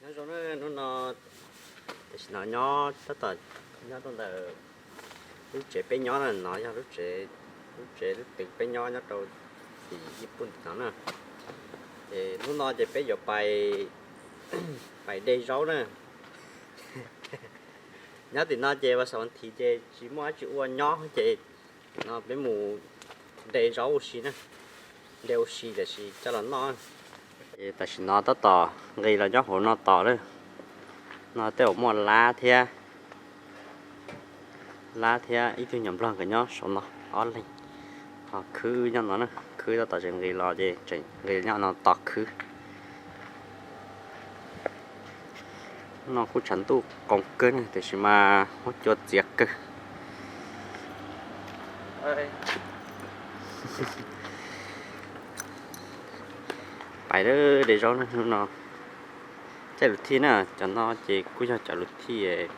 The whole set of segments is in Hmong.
Nyob zoo na, hnub no tam sim no nyob tab tom nyob rau ntawm lub tsev peb nyob na, no yog lub tsev, lub tsev lub twg peb nyob nyob rau tim Yij Pun tim no na. Ces hnub no ces peb yuav pais, pais de zaub na. Nyob tim no ces vas xaum vas thiv ces tsis muaj dab tsi ua nyob ces no peb mus de zaub ua si na, de ua si tiam sis coj los noj. Ces tam sim no tab tom nqis los nyob hauv no tos lawm. No tej zaum muaj lab thiab, lab thiab ib tug nyuam nplog nkawd nyob saum no ob leeg. Ho khwb nyob no na, khwb tab tom tseem nqis los ces tseem nqis nyob no tos khwb. No kuj tshav ntuj qoos kawg ne tiam sis mas huab cua txias kawg. Pais de zaub hnub no. Caij lus thij na, cov no ces kuj yog cov lus thij,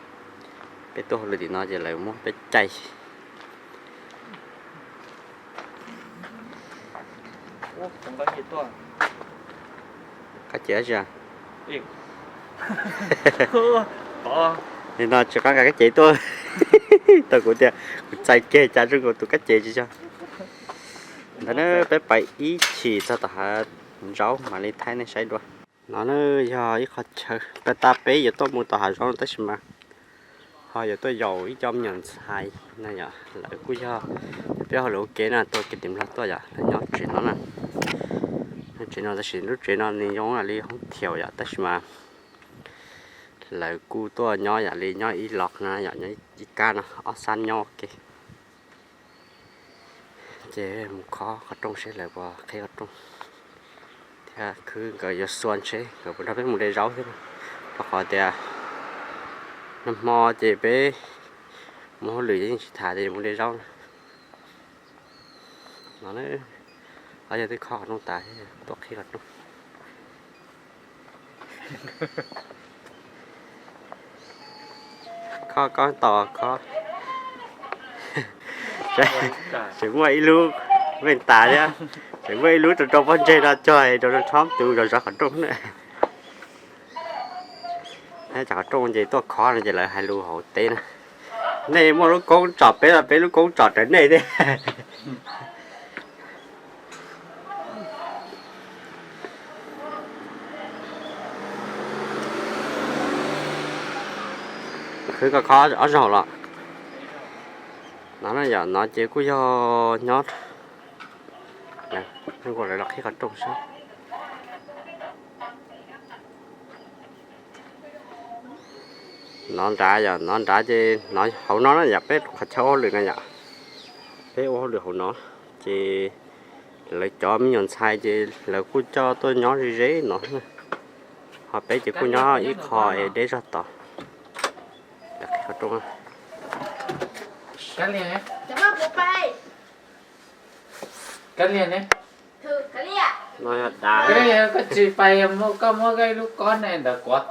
peb tuaj hauj lwm tim no ces lawv muab peb caij. Qab cev dab tsi? Nim no tsis qab nqa kab cev tuaj. Tau kuv tias kuv txais kiag cas zoo nkaus tus kab cev tsis yog. Ntawd na, peb pais ib chim txog tom hav zaub mam li thaij nej saib dua. No na yog ib qho chaw, peb tab peb yuav tuaj mus tom hav zaub tab sis mas ho yuav tuaj yaum ib co me nyuam ntxhais na yom, lawv kuj yog peb hauj lwm ua ke na, tuaj kev tim Nplog tuaj yom, lawv nyob tsev no na. Nyob tsev no tab sis lub tsev no nws zoo li hoob thiaum yom, tab sis mas lawv kuj tuaj nyob yam li nyob ib los no yom, nyob ib kab no ob sab nyob ua ke. Ces mus khob qhov rooj seb lawv puas qhib qhov rooj thiab khwb nkawd yuav xua seb nkawd puas nrog peb mus de zaub thiab. Rau qhov tias nag hmo ces peb mus hauj lwm yeej tsis tham tias yuav mus de zaub na. No, ob yog twb khob qhov rooj tas, tuaj qhib qhov rooj. Khob kob tos khob. Tseem muaj ib lub vej tas thiab, tseem muaj ib lub rau rau pob ntseg no cog rau rau thob tus zov zov qhov rooj na. Cov qhov rooj ces tuaj khob no ces lawv hais lus hauv teb na. Nej muaj lub koob tsom peb los peb lub koob tsom raws nej thiab. Khwb koj khob ob zaug los. No yom, no ces kuj yog nyob, nqa lawv los qhib qhov rooj seb. No nrad yom, no nrad ces no hauv no na yom, peb qhov chaw ua hauj lwm na yom. Peb ua hauj lwm hauv no ces lawv cov me nyuam ntxhais ces lawv kuj coj tuaj nyob ze ze no. Ho peb ces kuj nyob ib qho es deb zog tod. Kab lia ne? Kab lia ne? Kab lia, koj tsis pais, koj muab koj ib lub kob ne ntawd kuv.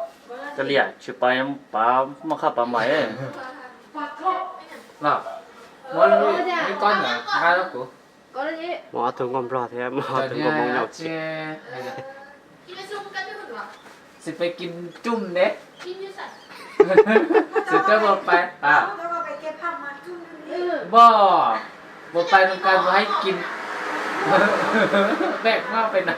Kab lia tsis pais, pav muaj khaj pav mais. Muab lub kob ntawd nqa rau kuv. Muaj ob tug nkauj nplog thiab muaj ob tug nkauj Hmoob nyob. Tsis pais kis rooj ne. Tsis tau pais. Npog, puas pais nug kas tus haib kis. Peb noj peb no.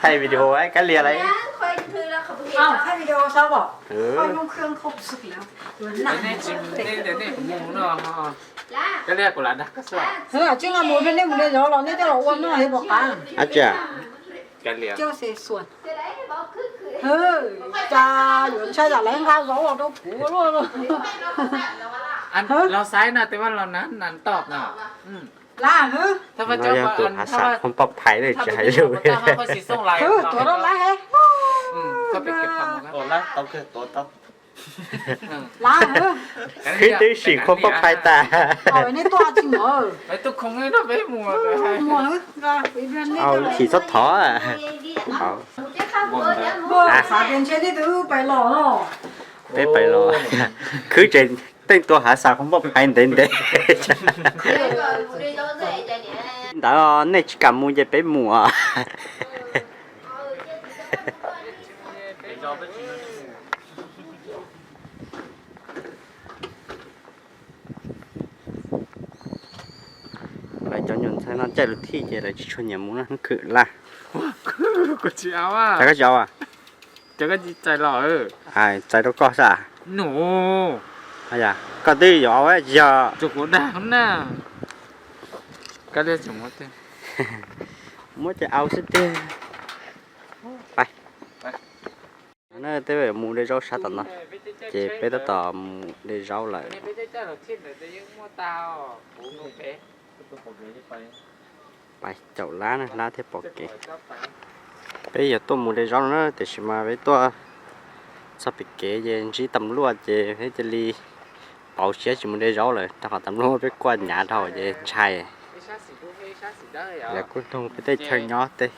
Thaij video kab lia lawm. Kab lia kuv lam dag koj xwb. Tsis nqa mus, nej mus de zov los nej coj los ua noj thiab puas qab? Ab tsi, kab lia. Cas yuav ntshai yam lawv nqa zov los rau kuv luaj. Los saib no, tej vaj los na, nas tom no. Lab hwb. No yog tus hav xav Phoob Poj Phais ne, tsis hais lus. Hwb, tuav rau lab he. Lab hwb. Khwb twb sim Phoob Poj Phais tas. Nej tuaj tsis mus. Au, chim txhob thov. Xav tias ntshe nej twb pais los. Peb pais los. Khwb tseem Teej tua hav xav qhov npauj phaiv ntev ntev. Ntawd nej tsis kam mus ces peb mus os. Lawv cov nyuam ntxhais no caij lus thij ces lawv tsis tshua nyiam mus na, khwv laj. Koj tsis au a? Txais rau koj xwb. Koj twb yuav au tsis yog? Muab ces au xwb tiag. Peb mus de zaub sab tom no, ces peb tab tom mus de zaub lawm. Pais caum Lab na, Lab thiaj pom kev. Peb yuav tuaj mus de zaub no na, tiam sis mas peb tuaj txog pem kev ces ntsib tam luaj ces peb cia li pauv siab tsis mus de zaub lawm, rau qhov tam luaj peb kuaj nyav dhau ces ntshai. Lawv kuj nug peb tej chaw nyob tej,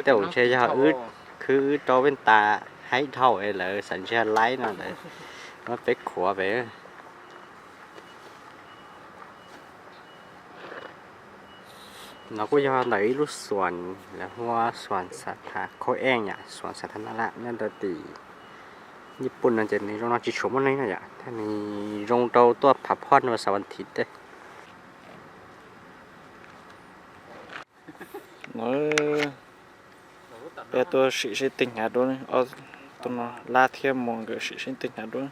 tej ua ntshe yog wb khwv wb rau peb tas haib dhau es lawv xav ntsia laib no lawv muab peb khuav pem. No kuj yog ntawm ib lub xuas, lawv hu ua xuas xav tha khau eej yom, xuas xav tha na laj nyob rau tim Nyij Pooj no ces nws zoo no tsis tshua muaj neeg no yom, thiab nws zoo rau tuaj phav phoj no xav vas thiv tej. Peb tuaj sim seb tej hnyav dua, tus no Lab thiab Muas nkawd sim seb tej hnyav dua.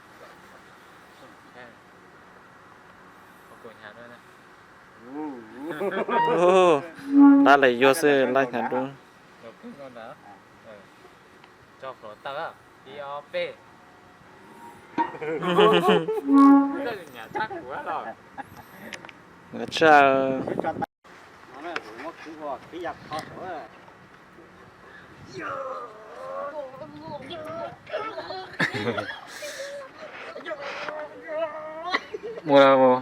Lab lawv yuag xwb, Lab hnyav dua. Tsa Muas los mus,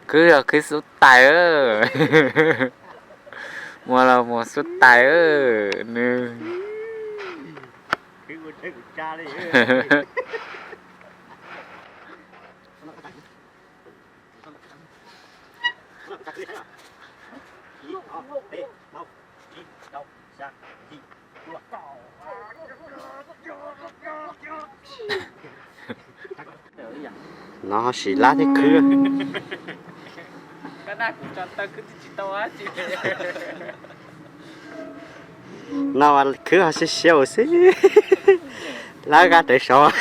khwv los khwv xub tais, Muas los Muas xub tais nws. No ho sim Lab thiab khwv. No khwv ho siab siab xwb. Lab nqa rawv saud,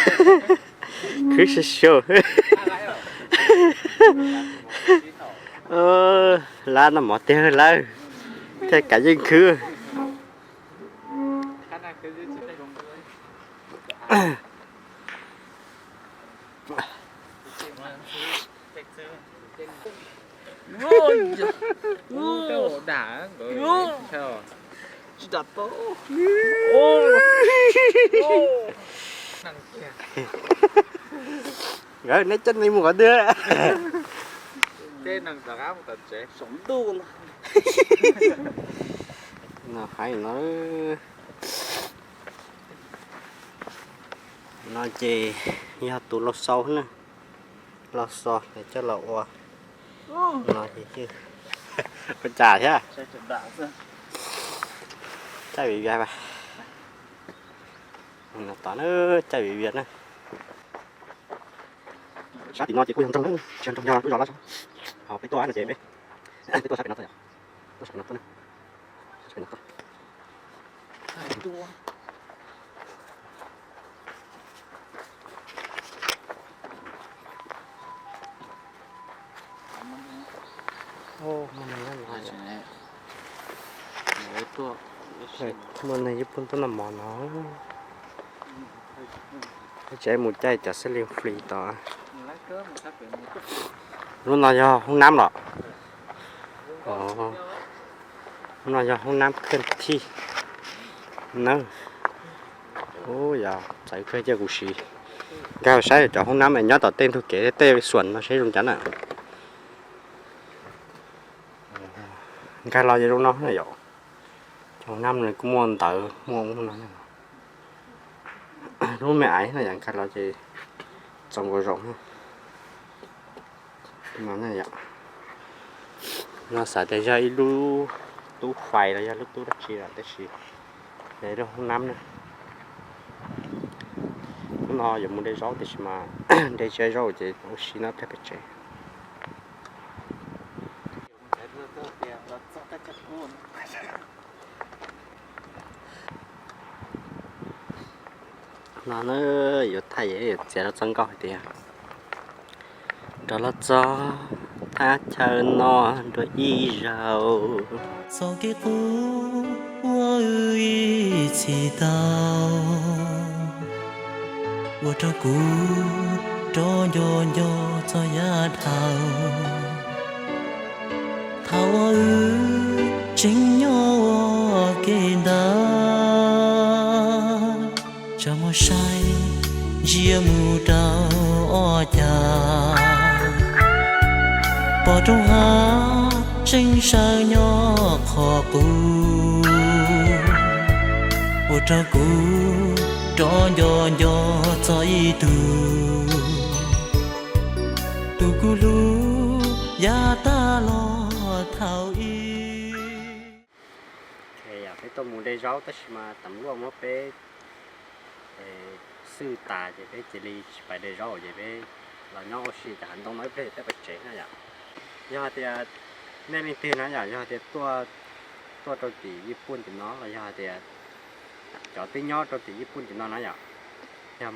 khwv siab siab. Lab noj mov tiag lawm, thiaj kav yeej khwv. Nkawd neb coj nej mus qhov twg? No hais no, no ces yog tus lau xau na, lau xau lawv coj los ua no ces ua cas thiab. Caij vim vias, no tod na, caij vim vias na. Sab tim no ces kuj yog nroog na, tsis yog nroog, yog lub zos Lab Xab. Ho peb tuaj no ces peb, peb tuaj sab pem no tuaj yom, tuaj sab pem no tuaj na. Muaj neeg ib pun tuaj noj mov no. Tseem mus caij cov xab li fli tod. Lub no yog hoob nab los? Lub no yog hoob nab khwj thij na. Ub, yog txawv kawg cia kuv sim nkag saib cov hoob nab nyob tom tej ntug kev tej xuas no seb zoo cas na. Nkag los yog zoo no na yom. Cov hoob nab no kuj muaj ntawv muaj ub no. lub me aiv no yom, nkag los ces txaus nkaus zoov no. No xav tias yog ib lub tub fais los yog lub tub dab tsi lawm tab sis yog ib lub hoob nab na. Hnub no yuav mus de zaub tiam sis mas de tsis tau zaub ces ua si nyob pliag pem tsev. No na, yuav thaij yuav txiav rau txoj nkauj hais tias, rov los txog thaj chaw no dua ib zaug. Txoj kev qub uas wb ib txhis tau, ua rau kuv rov nco nco txog yav dhau. Thaum uas wb tseem nyob ua ke ntawd, tsa muag saib ntsia mus rau ob cag, pom roob hav tseem sawv nyob qhov qub, ua rau kuv rov nco nco txog ib tug, tus kuv hlub yav tag los thaum ub. Peb tuaj mus de zaub tab sis mas tam luaj muab peb xwj tas ces peb cia li tsis pais de zaub ces peb los nyob ua si cov hav ntoo no ib pliag peb pais tsev na yom. Yog hais tias nej leej twg na yom, yog hais tias tuaj rau tim Yij Pooj tim no los yog hais tias cov twb nyob rau tim Yij Pooj tim no na yom, yog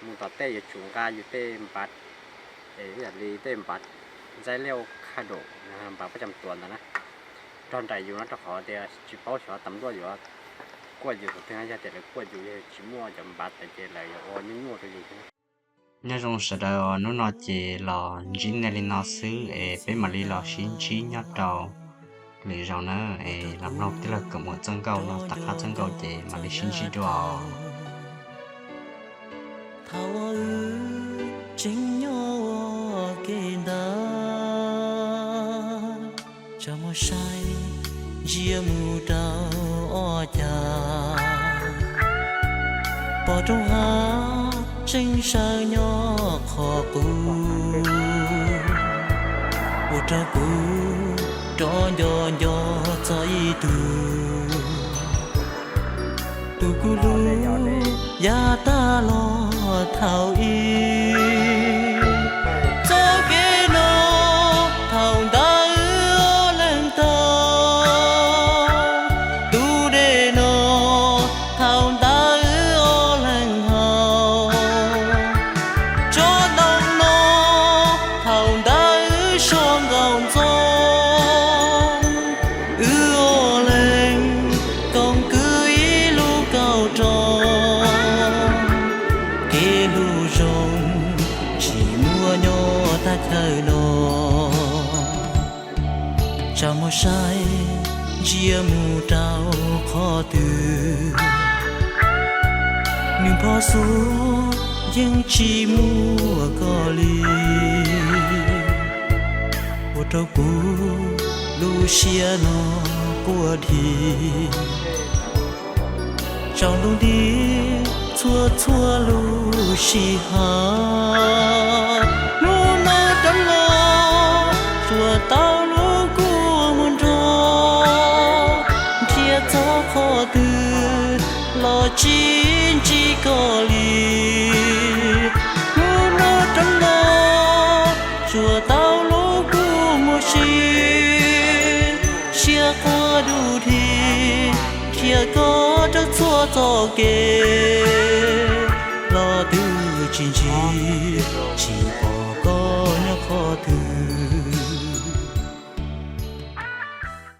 mus tom tej yuav tsum nqa yus tej npav, ib yam li tej npav ntxaib liaj khaj dum, npav pab cam tuas ntawd na, nrog nraim yus no rau qhov tias tsis paub xyov tam luaj yuav kuaj yus qhov twg na, yog tias lawv kuaj yus yog tsis muaj cov npav ntawd ces lawv yuav ua nyuaj nyuaj rau yus thiab. Nyob zoo sawv daws, hnub no ces los ntsib nej li no xwb es peb mam li los sib ntsib nyob rau lwm zaus na, es los mloog tij laug Kawm Muas txoj nkauj no tom qab txoj nkauj ces mam li sib ntsib dua. Thaum uas wb tseem nyob ua ke ntawd, tsa muag saib ntsia mus rau ob cag, pom roob hav tseem sawv nyob qhov qub, ua rau kuv rov nco nco txog ib tug, tus kuv hlub yav tag los thaum ub. Txoj kev no thaum ntawd wb ob leeg taug, tus dej no thaum ntawd wb ob leeg haus, tsob ntoo no thaum ntawd wb so nkaus ntxoo, wb ob leeg koom kwv ib lub kauj roob, kev hlub zoo tsis muaj nyob thaj chaw no. Tsa muag saib ntsia mus rau qhov twg, nws phob xuav yeej tsis muaj koj li, ua rau kuv lub siab no quaj dhi. Tsaus ntuj nti txhua txhua lub sij hawm, hnub no rov los tsuas tau lub kua muag nrog, nrhiav txog qhov twg los tsis ntsib koj li. Hnub no rov los tsuas tau lub kua muag si, siab quaj du dhi, nrhiav koj rau txhua txoj kev los twb tsis ntsib, tsis pom